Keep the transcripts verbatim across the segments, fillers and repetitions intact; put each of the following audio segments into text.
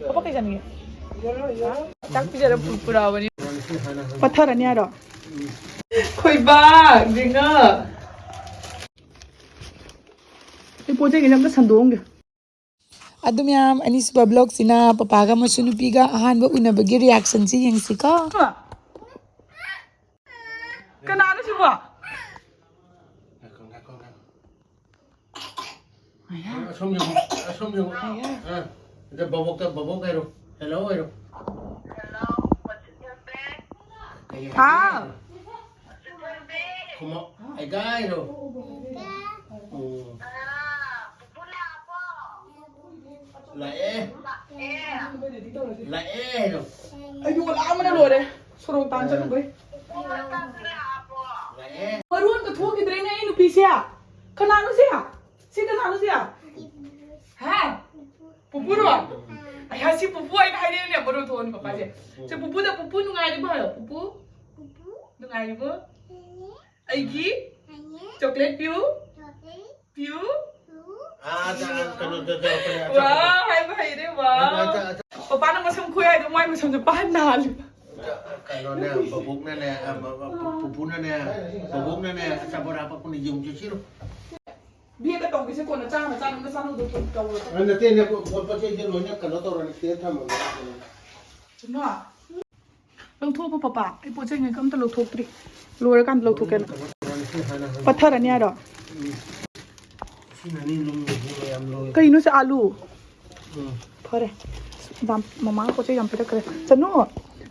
Papa ꯀꯩ ꯆꯥꯅꯤꯡꯉꯦ? ꯆꯥꯛ ꯄꯤꯖꯔ ꯄꯨ-, ꯄꯨꯔꯛꯑꯕꯅꯤ꯫ ꯄꯠꯊꯔꯅꯤ ꯍꯥꯏꯔꯣ? ꯈꯣꯏꯕꯥꯛ, ꯕꯦꯡꯉꯣ꯫ ꯑꯩ ꯄꯣꯠ ꯆꯩ ꯈꯤꯇꯪ ꯑꯝꯇ ꯁꯟꯗꯣꯛꯑꯝꯒꯦ꯫ ꯑꯗꯨ ꯃꯌꯥꯝ, ꯑꯅꯤꯁꯨꯕ ꯕ꯭ꯂꯣꯛꯁꯤꯅ ꯄꯄꯥꯒ ꯃꯁꯨ ꯅꯨꯄꯤꯒ ꯑꯍꯥꯟꯕ ꯎꯅꯕꯒꯤ ꯔꯤꯌꯦꯛꯁꯟꯁꯤ ꯌꯦꯡꯁꯤꯀꯣ꯫ ꯀꯅꯥꯅꯣ ꯁꯤꯕꯣ? ꯉꯥꯏꯈꯣ, ꯉꯥꯏꯈꯣ, ꯉꯥꯏꯈꯣ꯫ ꯑꯁꯣꯝ ꯌꯦꯡꯉꯨ, ꯑꯁꯣꯝ ꯌꯦꯡꯉꯨ꯫ ꯑꯥ, ꯑꯗ ꯕꯕꯣꯛꯇ, ꯕꯕꯣꯛ ꯍꯥꯏꯔꯣ꯫ ꯍꯦꯜꯂꯣ ꯍꯥꯏꯔꯣ꯫ ꯍꯥꯎ꯫ ꯈꯨꯝꯃꯣ꯫ ꯑꯩꯒꯥꯏꯔꯣ꯫ ꯎꯝ꯫ ꯂꯥꯛꯑꯦ꯫ ꯂꯥꯛꯑꯦ ꯍꯥꯏꯔꯣ꯫ ꯑꯩꯗꯤ ꯑꯣꯂꯥ ꯑꯃꯅ ꯂꯣꯏꯔꯦ꯫ ꯁꯣꯔꯣꯛ ꯇꯥꯟ ꯆꯠꯂꯨꯕꯩ꯫ ꯂꯥꯛꯑꯦ꯫ ꯃꯔꯣꯟꯒ ꯊꯣꯛꯈꯤꯗ꯭ꯔꯦꯅꯦ ꯑꯩ ꯅꯨꯄꯤꯁꯦ꯫ ꯀꯅꯥꯅꯣ ꯁꯤ? ꯁꯤ ꯀꯅꯥꯅꯣ ꯁꯤ? ꯍꯥ? ꯄꯨꯄꯨꯔꯣ? ꯑꯩꯍꯥ, ꯁꯤ ꯄꯨꯄꯨ ꯍꯥꯏꯅ ꯍꯥꯏꯔꯛꯑꯦꯅꯦ, ꯃꯔꯣꯟ ꯊꯣꯛꯑꯅꯤ ꯄꯄꯥꯁꯦ꯫ ꯁꯤ ꯄꯨꯄꯨꯗ, "ꯄꯨꯄꯨ ꯅꯨꯡꯉꯥꯏꯔꯤꯕꯣ?" ꯍꯥꯏꯌꯣ, "ꯄꯨꯄꯨ ꯅꯨꯡꯉꯥꯏꯔꯤꯕꯣ? ꯑꯩꯒꯤ ꯆꯣꯀ꯭ꯂꯦꯠ ꯄꯤꯌꯨ, ꯄꯤꯌꯨ"꯫ ꯑꯥ, ꯑꯗ, ꯑꯥ, ꯀꯩꯅꯣꯗ ꯇꯧꯔꯛꯄꯅꯦ, ꯋꯥ, ꯑꯆꯥꯄꯣꯠꯇꯣ꯫ ꯍꯥꯏꯕ ꯍꯩꯔꯦ, ꯋꯥ꯫ ꯑꯗ, ꯑꯗ, ꯑꯆꯥ-, ꯄꯄꯥꯅ ꯃꯁꯝ ꯈꯣꯏ ꯍꯥꯏꯗꯣ ꯃꯥꯏ ꯃꯁꯝꯁꯦ ꯄꯥꯍꯟ ꯅꯥꯍꯜꯂꯤꯕ꯫ ꯀꯩꯅꯣꯅꯦ, ꯕꯕꯣꯛꯅꯅꯦ, ꯑ, ꯕ-, ꯕ-, ꯄꯨꯄꯨꯅꯅꯦ, ꯕꯕꯣꯛꯅꯅꯦ, ꯑꯆꯥꯄꯣꯠ ꯍꯥꯞꯄꯛꯄꯅꯦ, ꯌꯦꯡꯉꯨ ꯆꯦ, ꯁꯤꯔꯣ꯫ ꯕꯦꯒꯇ ꯇꯧꯒꯦꯁꯦ ꯀꯣꯟꯅ ꯆꯥꯅ ꯆꯥꯅꯕ ꯆꯥꯅꯕꯗꯣ ꯇꯧꯔꯒ꯫ ꯑ, ꯅꯠꯇꯦ, ꯅꯠꯇꯦ, ꯄꯣꯠ ꯆꯩꯁꯦ ꯂꯣꯏꯅ ꯀꯩꯅꯣ ꯇꯧꯔꯅꯤ, ꯁꯤꯗ ꯊꯝꯃꯒꯦ꯫ ꯆꯨꯝꯅꯣ? ꯂꯧꯊꯣꯛꯑꯣ ꯄꯄꯥ, ꯑꯩ ꯄꯣꯠ ꯆꯩꯉꯩ ꯑꯝꯇ ꯂꯧꯊꯣꯛꯇ꯭ꯔꯤ, ꯂꯣꯏꯔꯀꯥꯟꯗ ꯂꯧꯊꯣꯛꯀꯦꯅ꯫ ꯄꯠꯊꯔꯅꯤ ꯍꯥꯏꯔꯣ? ꯎꯝ꯫ ꯁꯤꯅꯅꯤ ꯂꯨꯝꯃꯤꯁꯦ ꯃꯌꯥꯝ ꯂꯧꯔꯦ꯫ ꯀꯩꯅꯣ ꯁꯤ ꯑꯥꯂꯨ? ꯎꯝ꯫ ꯐꯔꯦ꯫ ꯗꯥꯝ-, ꯃꯃꯥꯅ ꯄꯣꯠ ꯆꯩ ꯌꯥꯝ ꯄꯤꯔꯛꯈ꯭ꯔꯦ꯫ ꯆꯅꯨ,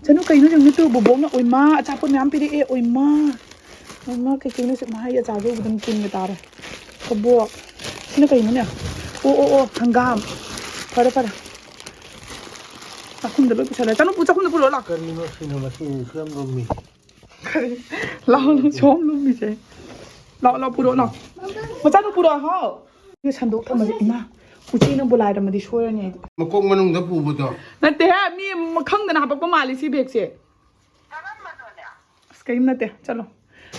ꯆꯅꯨ ꯀꯩꯅꯣ ꯌꯦꯡꯉꯨ ꯇꯨ, ꯕꯣꯕꯣꯛꯅ, ꯑꯣꯏꯃꯥ, ꯑꯆꯥꯄꯣꯠ ꯃꯌꯥꯝ ꯄꯤꯔꯛꯑꯦ, ꯑꯣꯏꯃꯥ꯫ ꯑꯣꯏꯃꯥ, ꯀꯩ ꯀꯩꯅꯣ ꯁꯤ? ꯃꯍꯩ ꯑꯆꯥꯔꯁꯨ ꯑꯗꯨꯝ ꯇꯤꯟꯒ ꯇꯥꯔꯦ꯫ ꯀꯕꯣꯛ꯫ ꯁꯤꯅ ꯀꯩꯅꯣꯅꯦ? ꯑꯣ, ꯑꯣ, ꯑꯣ, ꯍꯪꯒꯥꯝ꯫ ꯐꯔꯦ, ꯐꯔꯦ꯫ ꯆꯥꯛꯈꯨꯝꯗ ꯂꯣꯏ ꯄꯨꯁꯜꯂꯦ꯫ ꯆꯅꯨ, ꯄꯨ-, ꯆꯥꯛꯈꯨꯝꯗ ꯄꯨꯔꯛꯑꯣ ꯂꯥꯎ꯫ ꯀꯔꯤꯅꯣ ꯁꯤꯅ ꯃꯁꯤ ꯁꯨ ꯌꯥꯝ ꯂꯨꯝꯃꯤ꯫ ꯂꯥꯎ, ꯂꯥꯎ, ꯁꯣꯝ ꯂꯨꯝꯃꯤꯁꯦ꯫ ꯂꯥꯎ, ꯂꯥꯎ, ꯄꯨꯔꯛꯑꯣ, ꯂꯥꯎ꯫ ꯃꯆꯥꯅꯨ ꯄꯨꯔꯛꯑꯣ, ꯍꯥꯎ꯫ ꯁꯤꯒ ꯁꯟꯗꯣꯛ ꯊꯝꯃꯁꯦ, ꯏꯃꯥ꯫ ꯎꯆꯤꯅ ꯕꯣꯂꯥꯏꯔꯝꯃꯗꯤ ꯁꯣꯏꯔꯅꯤ ꯑꯩꯗꯤ꯫ ꯃꯀꯣꯛ ꯃꯅꯨꯡꯗ ꯄꯨꯕꯗꯣ꯫ ꯅꯠꯇꯦꯍꯦ, ꯃꯤ ꯈꯪꯗꯅ ꯍꯥꯄꯛꯄ ꯃꯥꯜꯂꯦ ꯁꯤ ꯕꯦꯒꯁꯦ꯫ ꯑꯁ, ꯀꯔꯤꯝ ꯅꯠꯇꯦ, ꯆꯠꯂꯣ꯫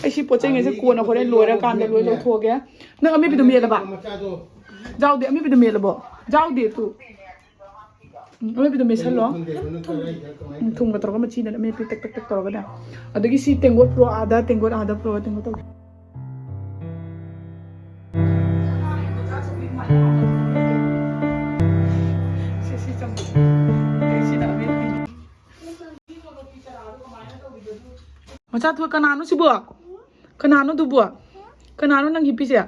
ꯑꯩ ꯁꯤ ꯄꯣꯠ ꯆꯩꯉꯩꯁꯦ ꯀꯣꯟꯅ ꯍꯣꯔꯦꯟ ꯂꯣꯏꯔꯀꯥꯟꯗ ꯂꯣꯏ ꯂꯧꯊꯣꯛꯑꯒꯦ꯫ ꯅꯪ ꯑꯃꯦꯠꯄꯤꯗꯣ ꯃꯦꯠꯂꯕ? ꯃꯆꯥꯗꯣ꯫ ꯌꯥꯎꯗꯦ, ꯑꯃꯦꯠꯄꯤꯗꯣ ꯃꯦꯠꯂꯕꯣ? ꯌꯥꯎꯗꯦ, ꯇꯨ꯫ ꯎꯝ, ꯑꯃꯦꯠꯄꯤꯗꯣ ꯃꯦꯠꯁꯜꯂꯣ꯫ ꯎꯝ, ꯊꯨꯝꯒ ꯇꯧꯔꯒ ꯃꯆꯤꯗ ꯑꯃꯦꯠꯄꯤ ꯇꯛ ꯇꯛ ꯇꯛ ꯇꯧꯔꯒꯅꯦ꯫ ꯑꯗꯒꯤ ꯁꯤ ꯇꯦꯡꯀꯣꯠ ꯄꯨꯔꯛꯑꯣ ꯑꯥꯗ, ꯇꯦꯡꯀꯣꯠ ꯑꯥꯗ ꯄꯨꯔꯛꯑꯣ, ꯇꯦꯡꯀꯣꯠ ꯇꯧꯒꯦ꯫ ꯁꯤ, ꯁꯤ ꯆꯥꯃꯁ꯫ ꯑꯩ ꯁꯤꯅ ꯑꯃꯦꯠꯄꯤꯅꯤ꯫ ꯃꯆꯥ ꯊꯣꯛ, ꯀꯅꯥꯅꯣ ꯁꯤꯕꯣ? ꯀꯅꯥꯅꯣ ꯑꯗꯨꯕꯣ? ꯀꯅꯥꯅꯣ ꯅꯪ ꯍꯤꯞꯄꯤꯁꯦ?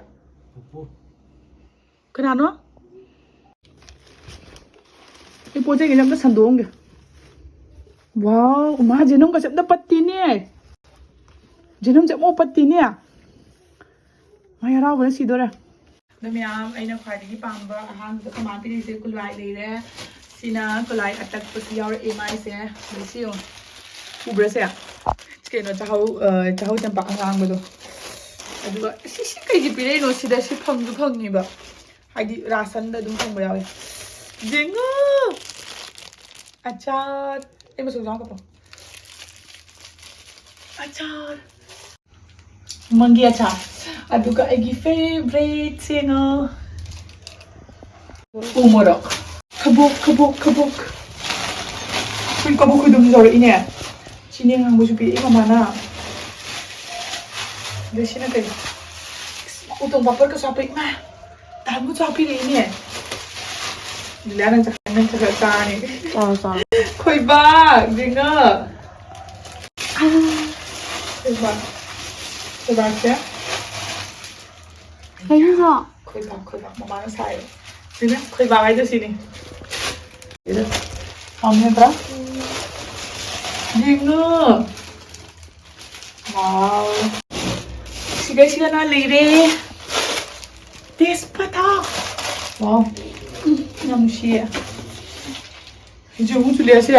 ꯀꯅꯥꯅꯣ? ꯑꯩ ꯄꯣꯠ ꯆꯩꯒꯩꯁꯦ ꯑꯝꯇ ꯁꯟꯗꯣꯛꯑꯝꯒꯦ꯫ ꯋꯥꯎ, ꯃꯥ ꯖꯦꯅꯝꯒꯁꯦ ꯑꯝꯇ ꯄꯠꯇꯦꯅꯦ꯫ ꯖꯦꯅꯝꯁꯦ ꯑꯃꯨꯛ ꯄꯠꯇꯦꯅꯦ꯫ ꯃꯥ ꯍꯔꯥꯎꯕꯅ ꯁꯤꯗꯣꯔꯦ꯫ ꯑꯗꯣ ꯃꯌꯥꯝ, ꯑꯩꯅ ꯈ꯭ꯋꯥꯏꯗꯒꯤ ꯄꯥꯝꯕ ꯑꯍꯥꯟꯕꯗ ꯀꯃꯥꯟ ꯄꯤꯔꯤꯁꯦ ꯀꯨꯂꯥꯏ ꯂꯩꯔꯦ꯫ ꯁꯤꯅ ꯀꯨꯂꯥꯏ ꯑꯇꯛꯄꯁꯨ ꯌꯥꯎꯔꯛꯑꯦ ꯃꯥꯏꯁꯦ꯫ ꯑꯗꯩ ꯁꯤ ꯌꯦꯡꯉꯣ꯫ ꯎꯕ꯭ꯔꯥ ꯁꯦ? ꯀꯩꯅꯣ, ꯆꯥꯍꯧ, ꯑ, ꯆꯥꯍꯧ ꯆꯦꯡꯄꯥꯛ ꯑꯉꯥꯡꯕꯗꯣ꯫ ꯑꯗꯨꯒ ꯁꯤ, ꯁꯤ ꯀꯩꯒꯤ ꯄꯤꯔꯛꯏꯅꯣ? ꯁꯤꯗ ꯁꯤ ꯐꯪꯁꯨ ꯐꯪꯉꯤꯕ꯫ ꯍꯥꯏꯗꯤ ꯔꯥꯁꯟꯗ ꯑꯗꯨꯝ ꯐꯪꯕ ꯌꯥꯎꯋꯦ꯫ ꯌꯦꯡꯉꯣ! ꯑꯆꯥꯔ꯫ ꯑꯩ ꯃꯆꯨ ꯌꯥꯎꯗꯕ꯭ꯔꯣ? ꯑꯆꯥꯔ꯫ ꯃꯪꯒꯤ ꯑꯆꯥꯔ꯫ ꯑꯗꯨꯒ ꯑꯩꯒꯤ favorite ꯁꯦ ꯌꯦꯡꯉꯣ꯫ ꯎ ꯃꯣꯔꯣꯛ꯫ ꯀꯕꯣꯛ, ꯀꯕꯣꯛ, ꯀꯕꯣꯛ꯫ ꯑꯩꯈꯣꯏ ꯀꯕꯣꯛ ꯈꯣꯏꯗꯨꯝꯁꯨ ꯌꯧꯔꯛꯏꯅꯦ꯫ ꯆꯤꯅꯤ ꯑꯉꯥꯡꯕꯁꯨ ꯄꯤꯔꯛꯏ ꯃꯃꯥꯅ꯫ ꯑꯗꯩ ꯁꯤꯅ ꯀꯩꯅꯣ? ꯎꯇꯣꯡ ꯄꯥꯄꯔꯒꯁꯨ ꯍꯥꯞꯄꯛꯏ꯫ ꯏꯃꯥ! ꯇꯥꯟꯕꯨ ꯆꯥꯛ ꯄꯤꯔꯛꯏꯅꯦ꯫ ꯂꯤꯂꯥ ꯅꯪ ꯆꯥꯛ, ꯅꯪ ꯆꯥꯛ ꯆꯥꯔꯅꯤ꯫ ꯆꯥꯔꯣ, ꯆꯥꯔꯣ꯫ ꯈꯣꯏꯕꯥꯛ, ꯌꯦꯡꯉꯣ꯫ ꯈꯣꯏꯕꯥꯛ꯫ ꯈꯣꯏꯕꯥꯛꯁꯦ꯫ ꯀꯩꯅꯣ? ꯈꯣꯏꯕꯥꯛ, ꯈꯣꯏꯕꯥꯛ, ꯃꯃꯥꯅ ꯁꯥꯏꯌꯦ꯫ ꯁꯤꯅꯦ, ꯈꯣꯏꯕꯥꯛ ꯍꯥꯏꯗꯣ ꯁꯤꯅꯤ꯫ ꯁꯤꯗ꯫ ꯍꯥꯎꯅꯤ ꯅꯠꯇ꯭ꯔꯥ? ꯌꯦꯡꯉꯣ꯫ ꯋꯥꯎ꯫ ꯁꯤꯒꯩꯁꯤꯗꯅ ꯂꯩꯔꯦ꯫ ꯇꯦꯖꯄꯇꯥ꯫ ꯋꯥꯎ꯫ ꯎꯝ, ꯌꯥꯝ ꯅꯨꯡꯁꯤꯌꯦ꯫ ꯍꯧꯖꯤꯛ ꯑꯃꯨꯛ ꯆꯨꯂꯦ ꯑꯁꯦ꯫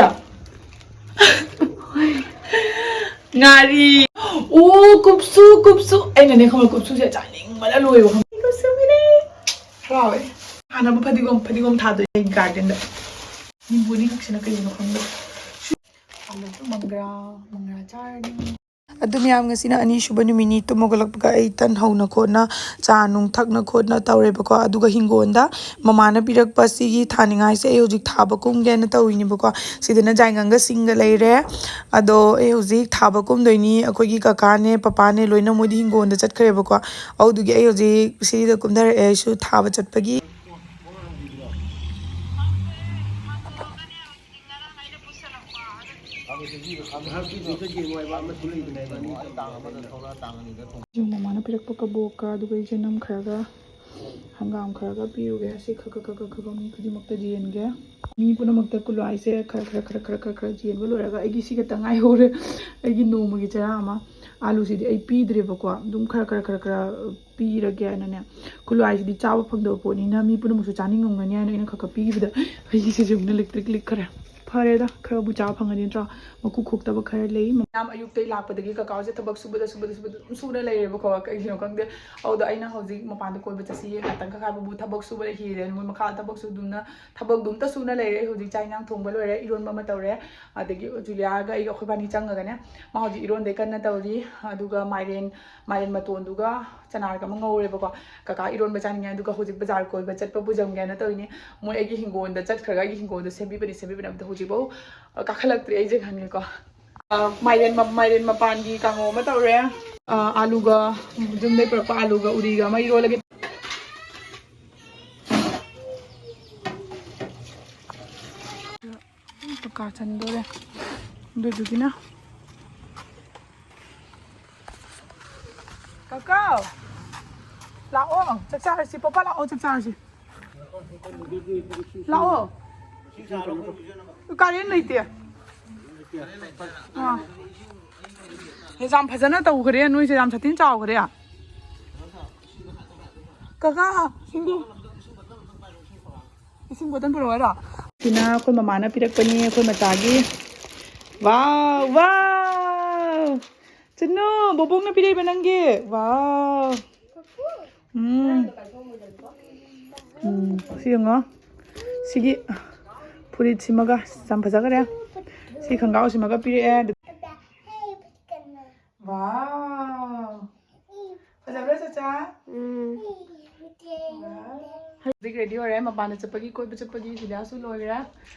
ꯉꯥꯔꯤ꯫ ꯑꯣ, ꯀꯨꯞꯁꯨ, ꯀꯨꯞꯁꯨ꯫ ꯑꯩꯅꯅꯦ ꯈꯪꯕ꯭ꯔꯥ, ꯀꯨꯞꯁꯨꯁꯦ ꯆꯥꯅꯤꯡꯕꯅ ꯂꯣꯏꯕ ꯈꯪꯕ꯭ꯔꯥ? ꯀꯨꯞꯁꯨꯒꯤꯅꯦ꯫ ꯍꯔꯥꯎꯋꯦ꯫ ꯍꯥꯟꯅꯕꯨ ꯐꯗꯤꯒꯣꯝ, ꯐꯗꯤꯒꯣꯝ ꯊꯥꯗꯣꯏ ꯑꯩ garden ꯗ꯫ ꯅꯤꯝꯕꯨ ꯑꯅꯤꯈꯛꯁꯤꯅ ꯀꯩꯒꯤꯅꯣ ꯈꯪꯗꯦ꯫ ꯑꯂꯨꯁꯨ ꯃꯪꯒ꯭ꯔꯥ, ꯃꯪꯒ꯭ꯔꯥ ꯆꯥꯔꯅꯤ꯫ ꯑꯗꯨ ꯃꯌꯥꯝ, ꯉꯁꯤꯅ ꯑꯅꯤꯁꯨꯕ ꯅꯨꯃꯤꯠꯅꯤ꯫ ꯇꯨꯝ ꯍꯧꯒꯠꯂꯛꯄꯒ ꯑꯩ ꯇꯟ ꯍꯧꯅ ꯈꯣꯠꯅ, ꯆꯥ ꯅꯨꯡ ꯊꯛꯅ ꯈꯣꯠꯅ ꯇꯧꯔꯦꯕꯀꯣ꯫ ꯑꯗꯨꯒ ꯍꯤꯡꯒꯣꯜꯗ ꯃꯃꯥꯅ ꯄꯤꯔꯛꯄ ꯁꯤꯒꯤ ꯊꯥꯅꯤꯡꯉꯥꯏꯁꯦ ꯑꯩ ꯍꯧꯖꯤꯛ ꯊꯥꯕ ꯀꯨꯝꯒꯦꯅ ꯇꯧꯔꯤꯅꯦꯕꯀꯣ꯫ ꯁꯤꯗꯅ ꯖꯥꯏꯉꯪꯒ ꯁꯤꯡꯒ ꯂꯩꯔꯦ꯫ ꯑꯗꯣ ꯑꯩ ꯍꯧꯖꯤꯛ ꯊꯥꯕ ꯀꯨꯝꯗꯣꯏꯅꯤ꯫ ꯑꯩꯈꯣꯏꯒꯤ ꯀꯀꯥꯅꯦ, ꯄꯄꯥꯅꯦ, ꯂꯣꯏꯅ ꯃꯣꯏꯗꯤ ꯍꯤꯡꯒꯣꯜꯗ ꯆꯠꯈ꯭ꯔꯦꯕꯀꯣ꯫ ꯑꯗꯨꯗꯨꯒꯤ ꯑꯩ ꯍꯧꯖꯤꯛ ꯁꯤꯗ ꯀꯨꯝꯊꯔꯛꯑꯦ, ꯑꯩꯁꯨ ꯊꯥꯕ ꯆꯠꯄꯒꯤ꯫ ꯃꯃꯥꯅ ꯄꯤꯔꯛꯄ ꯀꯕꯣꯛꯀ, ꯑꯗꯨꯒ ꯑꯩꯁꯦ ꯅꯝ ꯈꯔꯒ, ꯍꯪꯒꯥꯝ ꯈꯔꯒ ꯄꯤꯔꯨꯒꯦ꯫ ꯑꯁꯤ ꯈꯔ ꯈꯔ ꯈꯔ ꯈꯔ ꯈꯔ ꯃꯤ ꯈꯨꯗꯤꯡꯃꯛꯇ ꯌꯦꯟꯒꯦ꯫ ꯃꯤ ꯄꯨꯝꯅꯃꯛꯇ ꯀꯨꯂꯥꯏꯁꯦ ꯈꯔ ꯈꯔ ꯈꯔ ꯈꯔ ꯈꯔ ꯈꯔ ꯌꯦꯟꯕ ꯂꯣꯏꯔꯒ ꯑꯩꯒꯤ ꯁꯤ ꯈꯛꯇ ꯉꯥꯏꯍꯧꯔꯦ꯫ ꯑꯩꯒꯤ ꯅꯣꯡꯃꯒꯤ ꯆꯔꯥ ꯑꯃ꯫ ꯑꯥꯂꯨꯁꯤꯗꯤ ꯑꯩ ꯄꯤꯗ꯭ꯔꯦꯕꯀꯣ, ꯑꯗꯨꯝ ꯈꯔ ꯈꯔ ꯈꯔ ꯈꯔ ꯄꯤꯔꯒꯦ ꯍꯥꯏꯅꯅꯦ꯫ ꯀꯨꯂꯥꯏꯁꯤꯗꯤ ꯆꯥꯕ ꯐꯪꯗꯕ ꯄꯣꯠꯅꯤꯅ ꯃꯤ ꯄꯨꯝꯅꯃꯛꯁꯨ ꯆꯥꯅꯤꯡꯉꯝꯒꯅꯤ ꯍꯥꯏꯅ ꯑꯩꯅ ꯈꯔ ꯈꯔ ꯄꯤꯈꯤꯕꯗ ꯑꯩꯒꯤ ꯁꯤꯁꯦ ꯑꯃꯨꯛꯅ ꯂꯤꯛꯇ꯭ꯔꯤꯛ ꯂꯤꯛꯈ꯭ꯔꯦ꯫ ꯐꯔꯦꯗ, ꯈꯔꯕꯨ ꯆꯥꯕ ꯐꯪꯉꯗꯤ ꯅꯠꯇ꯭ꯔꯥ? ꯃꯀꯨ ꯈꯣꯛꯇꯕ ꯈꯔ ꯂꯩ꯫ ꯃꯌꯥꯝ ꯑꯌꯨꯛꯇꯩ ꯂꯥꯛꯄꯗꯒꯤ ꯀꯀꯥ ꯍꯣꯏꯁꯦ ꯊꯕꯛ ꯁꯨꯕꯗ, ꯁꯨꯕꯗ, ꯁꯨꯕꯗ ꯑꯗꯨꯝ ꯁꯨꯅ ꯂꯩꯔꯦꯕꯀꯣ, ꯀꯩꯒꯤꯅꯣ ꯈꯪꯗꯦ꯫ ꯑꯗꯨꯗ ꯑꯩꯅ ꯍꯧꯖꯤꯛ ꯃꯄꯥꯟꯗ ꯀꯣꯏꯕ ꯆꯠꯁꯤ ꯉꯥꯛꯇꯪ ꯈꯛ ꯍꯥꯏꯕꯕꯨ ꯊꯕꯛ ꯁꯨꯕꯗ ꯍꯤꯔꯦ꯫ ꯃꯣꯏ ꯃꯈꯥ ꯊꯕꯛ ꯁꯨꯗꯨꯝꯅ, ꯊꯕꯛ ꯑꯗꯨꯝꯇ ꯁꯨꯅ ꯂꯩꯔꯦ꯫ ꯑꯩ ꯍꯧꯖꯤꯛ ꯆꯥꯛ ꯏꯟꯖꯥꯡ ꯊꯣꯡꯕ ꯂꯣꯏꯔꯦ, ꯏꯔꯣꯟꯕ ꯑꯃ ꯇꯧꯔꯦ꯫ ꯑꯗꯒꯤ ꯖꯨꯂꯤꯌꯥꯒ ꯑꯩꯒ, ꯑꯩꯈꯣꯏꯕꯥꯅꯤ ꯆꯪꯉꯒꯅꯦ, ꯃꯥ ꯍꯧꯖꯤꯛ ꯏꯔꯣꯟꯗꯣꯏ ꯀꯟꯅ ꯇꯧꯔꯤ꯫ ꯑꯗꯨꯒ ꯃꯥꯏꯔꯦꯟ, ꯃꯥꯏꯔꯦꯟ ꯃꯇꯣꯟꯗꯨꯒ ꯆꯅꯥꯒ ꯑꯃ ꯉꯧꯔꯦꯕꯀꯣ꯫ ꯀꯀꯥ ꯏꯔꯣꯟꯕ ꯆꯥꯅꯤꯡꯉꯦ꯫ ꯑꯗꯨꯒ ꯍꯧꯖꯤꯛ ꯕꯖꯥꯔ ꯀꯣꯏꯕ ꯆꯠꯄ ꯄꯨꯖꯝꯒꯦꯅ ꯇꯧꯔꯤꯅꯤ꯫ ꯃꯣꯏ ꯑꯩꯒꯤ ꯍꯤꯡꯒꯣꯜꯗ ꯆꯠꯈ꯭ꯔꯒ ꯑꯩꯒꯤ ꯍꯤꯡꯒꯣꯜꯗꯣ ꯁꯦꯝꯕꯤꯕꯅꯤ, ꯁꯦꯝꯕꯤꯕꯅꯤ꯫ ꯑꯝꯇ ꯍꯧꯖꯤꯛꯐꯥꯎ, ꯑ, ꯀꯥꯈꯠꯂꯛꯇ꯭ꯔꯤ ꯑꯩꯁꯦ ꯈꯪꯉꯦꯀꯣ꯫ ꯑ, ꯃꯥꯏꯔꯦꯟ ꯃ-, ꯃꯥꯏꯔꯦꯟ ꯃꯄꯥꯟꯒꯤ ꯀꯥꯡꯉꯧ ꯑꯃ ꯇꯧꯔꯦ꯫ ꯑ, ꯑꯥꯂꯨꯒ, ꯌꯨꯝꯗꯩ ꯄꯨꯔꯛꯄ ꯑꯥꯂꯨꯒ ꯎꯔꯤꯒ ꯑꯃ ꯏꯔꯣꯜꯂꯒꯦ꯫ ꯀꯥ ꯆꯟꯗꯣꯔꯦ꯫ ꯑꯗꯨꯗꯨꯒꯤꯅ꯫ ꯀꯀꯥ, ꯂꯥꯛꯑꯣ, ꯆꯥꯛ ꯆꯥꯔꯁꯤ꯫ ꯄꯄꯥ, ꯂꯥꯛꯑꯣ, ꯆꯥꯛ ꯆꯥꯔꯁꯤ꯫ ꯂꯥꯛꯑꯣ꯫ ꯀꯥꯔꯦꯟ ꯂꯩꯇꯦ꯫ ꯑꯥ꯫ ꯌꯥꯝ ꯐꯖꯅ ꯇꯧꯈ꯭ꯔꯦ ꯅꯣꯏꯁꯦ, ꯌꯥꯝ ꯁꯥꯊꯤꯅ ꯆꯥꯎꯈ꯭ꯔꯦ꯫ ꯀꯀꯥ, ꯁꯤꯡꯗꯨ꯫ ꯏꯁꯤꯡ ꯕꯣꯇꯜ ꯄꯨꯔꯛꯑꯣ ꯍꯥꯏꯔꯣ? ꯁꯤꯅ ꯑꯩꯈꯣꯏ ꯃꯃꯥꯅ ꯄꯤꯔꯛꯄꯅꯤ, ꯑꯩꯈꯣꯏ ꯃꯆꯥꯒꯤ꯫ ꯋꯥꯎ, ꯋꯥꯎ! ꯆꯨꯅꯨ, ꯕꯣꯕꯣꯛꯅ ꯄꯤꯔꯛꯏꯕ ꯅꯪꯒꯤ꯫ ꯋꯥꯎ! ꯎꯝ꯫ ꯎꯝ, ꯁꯤ ꯌꯦꯡꯉꯣ꯫ ꯁꯤꯒꯤ ꯐꯨꯔꯤꯠꯁꯤꯃꯒ ꯌꯥꯝ ꯐꯖꯈ꯭ꯔꯦ꯫ ꯁꯤ ꯈꯣꯡꯒ꯭ꯔꯥꯎꯁꯤꯃꯒ ꯄꯤꯔꯛꯑꯦ꯫ ꯂꯣꯏꯔꯦ꯫ ꯃꯄꯥꯟꯗ ꯆꯠꯄꯒꯤ, ꯀꯣꯏꯕ ꯆꯠꯄꯒꯤ ꯚꯤꯗꯤꯑꯣꯁꯨ ꯂꯣꯏꯈ꯭ꯔꯦ꯫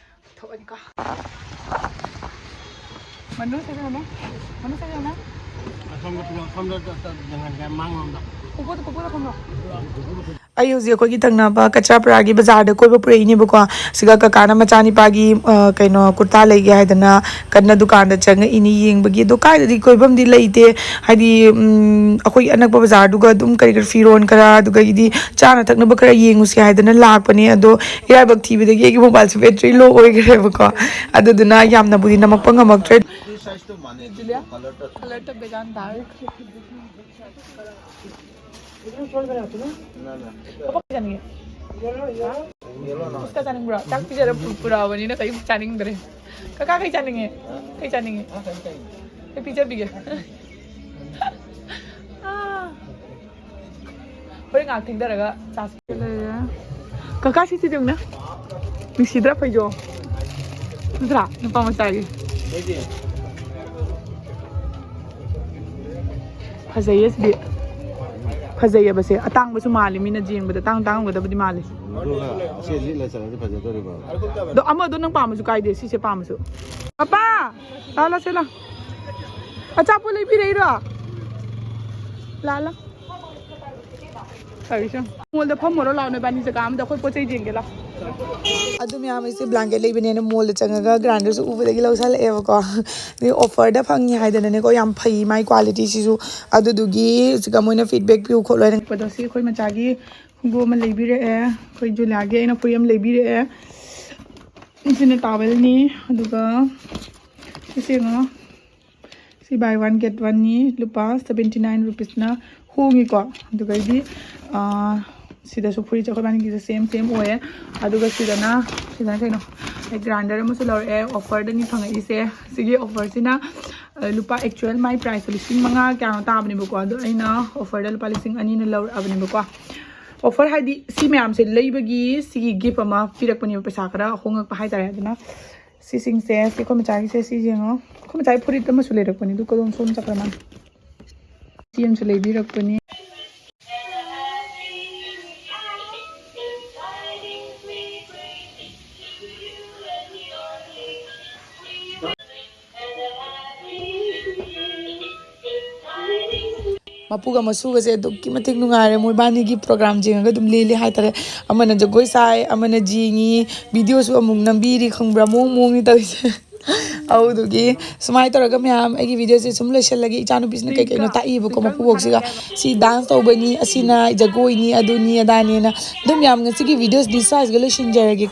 ꯊꯣꯛꯑꯅꯤꯀꯣ꯫ ꯃꯅꯨꯡ ꯆꯪꯉꯅꯦ꯫ ꯃꯅꯨꯡ ꯆꯪꯉꯅꯦ꯫ ꯑꯁꯣꯝꯗ, ꯑꯁꯣꯝꯗ ꯆꯠ-, ꯆꯠ-, ꯌꯦꯡꯍꯟꯒꯦ ꯃꯥꯡꯂꯣꯝꯗ꯫ ꯀꯣꯄꯣꯗ, ꯀꯣꯄꯣꯗ ꯐꯝꯃꯣ꯫ ꯑꯩ ꯍꯧꯖꯤꯛ ꯑꯩꯈꯣꯏꯒꯤ ꯊꯪꯅꯕ ꯀꯆꯥꯄꯨꯔꯥꯒꯤ ꯕꯖꯥꯔꯗ ꯀꯣꯏꯕ ꯄꯨꯔꯛꯏꯅꯦꯕꯀꯣ꯫ ꯁꯤꯒ ꯀꯀꯥꯅ ꯃꯆꯥꯅꯤꯄꯥꯒꯤ, ꯑ, ꯀꯩꯅꯣ, ꯀꯨꯔꯇꯥ ꯂꯩꯒꯦ ꯍꯥꯏꯗꯅ ꯀꯟꯅ ꯗꯨꯀꯥꯟꯗ ꯆꯪꯉꯛꯏꯅꯤ ꯌꯦꯡꯕꯒꯤ꯫ ꯑꯗꯣ ꯀꯥꯏꯗꯗꯤ ꯀꯣꯏꯐꯝꯗꯤ ꯂꯩꯇꯦ꯫ ꯍꯥꯏꯗꯤ, ꯎꯝ, ꯑꯩꯈꯣꯏꯒꯤ ꯑꯅꯛꯄ ꯕꯖꯥꯔꯗꯨꯒ ꯑꯗꯨꯝ ꯀꯔꯤ ꯀꯔꯤ ꯐꯤꯔꯣꯟ ꯈꯔ, ꯑꯗꯨꯗꯒꯤꯗꯤ ꯆꯥꯅ ꯊꯛꯅꯕ ꯈꯔ ꯌꯦꯡꯉꯨꯁꯤ ꯍꯥꯏꯗꯅ ꯂꯥꯛꯄꯅꯦ꯫ ꯑꯗꯣ ꯏꯔꯥꯏꯕꯛ ꯊꯤꯕꯗꯒꯤ ꯑꯩꯒꯤ ꯃꯣꯕꯥꯏꯜꯁꯦ ꯕꯦꯇ꯭ꯔꯤ ꯂꯣ ꯑꯣꯏꯈ꯭ꯔꯦꯕꯀꯣ꯫ ꯑꯗꯨꯗꯨꯅ ꯌꯥꯝꯅꯕꯨꯗꯤ ꯅꯝꯃꯛꯄ ꯉꯝꯃꯛꯇ꯭ꯔꯦ꯫ ꯖꯨꯂꯤꯌꯥ, ꯀꯂꯔ ꯇꯞ ꯕꯦꯖꯥꯟ ꯇꯥꯔꯦ꯫ ꯄꯥꯄꯥ ꯀꯩ ꯆꯥꯅꯤꯡꯉꯦ? ꯐꯨꯁꯀꯥ ꯆꯥꯅꯤꯡꯕ꯭ꯔꯣ? ꯆꯥꯛ ꯄꯤꯖꯔ ꯄꯨ-, ꯄꯨꯔꯛꯑꯕꯅꯤꯅ ꯀꯩꯝ ꯆꯥꯅꯤꯡꯗ꯭ꯔꯦ꯫ ꯀꯀꯥ ꯀꯩ ꯆꯥꯅꯤꯡꯉꯦ? ꯀꯩ ꯆꯥꯅꯤꯡꯉꯦ? ꯑꯩ ꯄꯤꯖꯕꯤꯒꯦ꯫ ꯑꯥ꯫ ꯍꯣꯔꯦꯟ ꯉꯥꯏꯍꯥꯛ ꯊꯦꯡꯊꯔꯒ ꯆꯥꯁꯤ꯫ ꯂꯩꯔꯦ꯫ ꯀꯀꯥ ꯁꯤꯁꯤ ꯌꯦꯡꯉꯨꯅꯦ꯫ ꯅꯨꯡꯁꯤꯗ꯭ꯔꯥ ꯐꯩꯖꯣꯝ? ꯅꯠꯇ꯭ꯔꯥ? ꯅꯨꯄꯥ ꯃꯆꯥꯒꯤ꯫ ꯐꯖꯩꯌꯦ ꯁꯤꯗꯤ꯫ ꯐꯖꯩꯌꯦꯕ ꯁꯦ꯫ ꯑꯇꯥꯡꯕꯁꯨ ꯃꯥꯜꯂꯤ, ꯃꯤꯅ ꯌꯦꯡꯕꯗ ꯇꯥꯡ ꯇꯥꯡꯉꯝꯒꯗꯕꯗꯤ ꯃꯥꯜꯂꯤ꯫ ꯑꯗꯨꯒ ꯑꯁꯤ ꯂꯤꯠꯂ ꯆꯠꯂꯗꯤ ꯐꯖꯗꯣꯔꯤꯕ꯫ ꯑꯗꯣ ꯑꯃꯗꯣ ꯅꯪ ꯄꯥꯝꯃꯁꯨ ꯀꯥꯏꯗꯦ, ꯁꯤꯁꯦ ꯄꯥꯝꯃꯁꯨ꯫ ꯄꯄꯥ! ꯂꯥꯛꯑꯣ, ꯂꯥꯛꯑꯣ, ꯁꯦ ꯂꯥꯛꯑꯣ꯫ ꯑꯆꯥꯄꯣꯠ ꯂꯩꯕꯤꯔꯛꯏꯔꯣ? ꯂꯥꯛꯑꯣ, ꯂꯥꯛꯑꯣ꯫ ꯇꯧꯔꯤꯁꯦ꯫ ꯃꯣꯜꯗ ꯐꯝꯃꯨꯔꯣ ꯂꯥꯛꯑꯣ, ꯅꯣꯏꯕꯥꯅꯤ ꯖꯒꯥ ꯑꯃꯗ ꯑꯩꯈꯣꯏ ꯄꯣꯠ ꯆꯩ ꯌꯦꯡꯒꯦ ꯂꯥꯛꯑꯣ꯫ ꯑꯗꯨ ꯃꯌꯥꯝ ꯑꯩꯁꯦ ꯕ꯭ꯂꯥꯡꯀꯦꯠ ꯂꯩꯕꯅꯦꯅ ꯃꯣꯜꯗ ꯆꯪꯉꯒ ꯒ꯭ꯔꯥꯏꯟꯗꯔꯁꯨ ꯎꯕꯗꯒꯤ ꯂꯧꯁꯜꯂꯛꯑꯦꯕꯀꯣ꯫ ꯑꯗꯩ ꯑꯣꯐꯔꯗ ꯐꯪꯉꯤ ꯍꯥꯏꯗꯅꯅꯦꯀꯣ, ꯌꯥꯝ ꯐꯩ ꯃꯥꯏ ꯀ꯭ꯋꯥꯂꯤꯇꯤꯁꯤꯁꯨ꯫ ꯑꯗꯨꯗꯨꯒꯤ ꯍꯧꯖꯤꯛ ꯃꯣꯏꯅ ꯐꯤꯗꯕꯦꯛ ꯄꯤꯌꯨ ꯈꯣꯠꯂꯨ ꯍꯥꯏꯅ꯫ ꯄꯗꯣ ꯁꯤ ꯑꯩꯈꯣꯏ ꯃꯆꯥꯒꯤ ꯈꯣꯡꯎꯞ ꯑꯃ ꯂꯩꯕꯤꯔꯛꯑꯦ, ꯑꯩꯈꯣꯏ ꯖꯨꯂꯤꯌꯥꯒꯤ ꯑꯩꯅ ꯐꯨꯔꯤꯠ ꯑꯃ ꯂꯩꯕꯤꯔꯛꯑꯦ꯫ ꯁꯤꯅ ꯇꯥꯋꯦꯜꯅꯤ, ꯑꯗꯨꯒ ꯁꯤ ꯌꯦꯡꯉꯣ꯫ ꯁꯤ buy one get one ꯅꯤ, ꯂꯨꯄꯥ seventy nine rupeesꯅ ꯍꯣꯡꯉꯤꯀꯣ꯫ ꯑꯗꯨꯒꯩꯗꯤ, ꯑꯥ, ꯁꯤꯗꯁꯨ ꯐꯨꯔꯤꯠꯁꯦ ꯑꯩꯈꯣꯏ ꯏꯕꯥꯅꯤꯒꯤꯁꯦ same same ꯑꯣꯏꯌꯦ꯫ ꯑꯗꯨꯒ ꯁꯤꯗꯅ, ꯁꯤꯗꯅ ꯀꯩꯅꯣ, ꯑꯩ ꯒ꯭ꯔꯥꯏꯟꯗꯔ ꯑꯃꯁꯨ ꯂꯧꯔꯛꯑꯦ, ꯑꯣꯐꯔꯗꯅꯤ ꯐꯪꯉꯛꯏꯁꯦ꯫ ꯁꯤꯒꯤ ꯑꯣꯐꯔꯁꯤꯅ, ꯑ, ꯂꯨꯄꯥ actual ꯃꯥꯏ ꯄ꯭ꯔꯥꯏꯁꯁꯦ ꯂꯤꯁꯤꯡ ꯃꯉꯥ ꯀꯌꯥꯅꯣ ꯇꯥꯕꯅꯦꯕꯀꯣ꯫ ꯑꯗꯣ ꯑꯩꯅ ꯑꯣꯐꯔꯗ ꯂꯨꯄꯥ ꯂꯤꯁꯤꯡ ꯑꯅꯤꯅ ꯂꯧꯔꯛꯑꯕꯅꯦꯕꯀꯣ꯫ ꯑꯣꯐꯔ ꯍꯥꯏꯗꯤ ꯁꯤ ꯃꯌꯥꯝꯁꯦ ꯂꯩꯕꯒꯤ ꯁꯤꯒꯤ gift ꯑꯃ ꯄꯤꯔꯛꯄꯅꯦꯕ, ꯄꯩꯁꯥ ꯈꯔ ꯍꯣꯡꯉꯛꯄ ꯍꯥꯏꯇꯥꯔꯦ꯫ ꯑꯗꯨꯅ ꯁꯤꯁꯤꯡꯁꯦ, ꯁꯤ ꯑꯩꯈꯣꯏ ꯃꯆꯥꯒꯤꯁꯦ, ꯁꯤ ꯌꯦꯡꯉꯣ꯫ ꯑꯩꯈꯣꯏ ꯃꯆꯥꯒꯤ ꯐꯨꯔꯤꯠ ꯑꯃꯁꯨ ꯂꯩꯔꯛꯄꯅꯤ, ꯑꯗꯨ ꯀꯗꯣꯝ ꯁꯣꯝ ꯆꯠꯈ꯭ꯔ ꯃꯥꯜꯂꯦ꯫ ꯁꯤ ꯑꯃꯁꯨ ꯂꯩꯕꯤꯔꯛꯄꯅꯤ꯫ ꯃꯄꯨꯒ ꯃꯁꯨꯒꯁꯦ ꯑꯗꯨꯛꯀꯤ ꯃꯇꯤꯛ ꯅꯨꯡꯉꯥꯏꯔꯦ꯫ ꯃꯣꯏꯕꯥꯅꯤꯒꯤ program ꯌꯦꯡꯉꯒ ꯑꯗꯨꯝ ꯂꯦꯜꯂꯤ ꯍꯥꯏꯇꯥꯔꯦ꯫ ꯑꯃꯅ ꯖꯒꯣꯏ ꯁꯥꯏ, ꯑꯃꯅ ꯌꯦꯡꯉꯤ, videoꯁꯨ ꯑꯃꯨꯛ ꯅꯝꯕꯤꯔꯤ, ꯈꯪꯕ꯭ꯔꯥ? ꯃꯑꯣꯡ ꯃꯑꯣꯡꯅꯤ ꯇꯧꯔꯤꯁꯦ꯫ ꯑꯗꯨꯗꯨꯒꯤ ꯁꯨꯃꯥꯏꯅ ꯇꯧꯔꯒ ꯃꯌꯥꯝ ꯑꯩꯒꯤ videoꯁꯦ ꯁꯨꯝ ꯂꯣꯏꯁꯤꯜꯂꯒꯦ꯫ ꯏꯆꯥꯅꯨꯄꯤꯁꯤꯅ ꯀꯩ ꯀꯩꯅꯣ ꯇꯥꯛꯏꯕꯀꯣ ꯃꯄꯨꯕꯣꯛꯁꯤꯒ, "ꯁꯤ dance ꯇꯧꯕꯅꯤ, ꯑꯁꯤꯅ ꯖꯒꯣꯏꯅꯤ, ꯑꯗꯨꯅꯤ ꯑꯗꯥꯅꯦꯅ" ꯑꯗꯨꯝ ꯌꯥꯝ ꯉꯁꯤꯒꯤ videoꯁꯤꯗꯤ ꯁ꯭ꯋꯥꯏꯁꯤꯒ ꯂꯣꯏꯁꯤꯟꯖꯔꯒꯦ꯫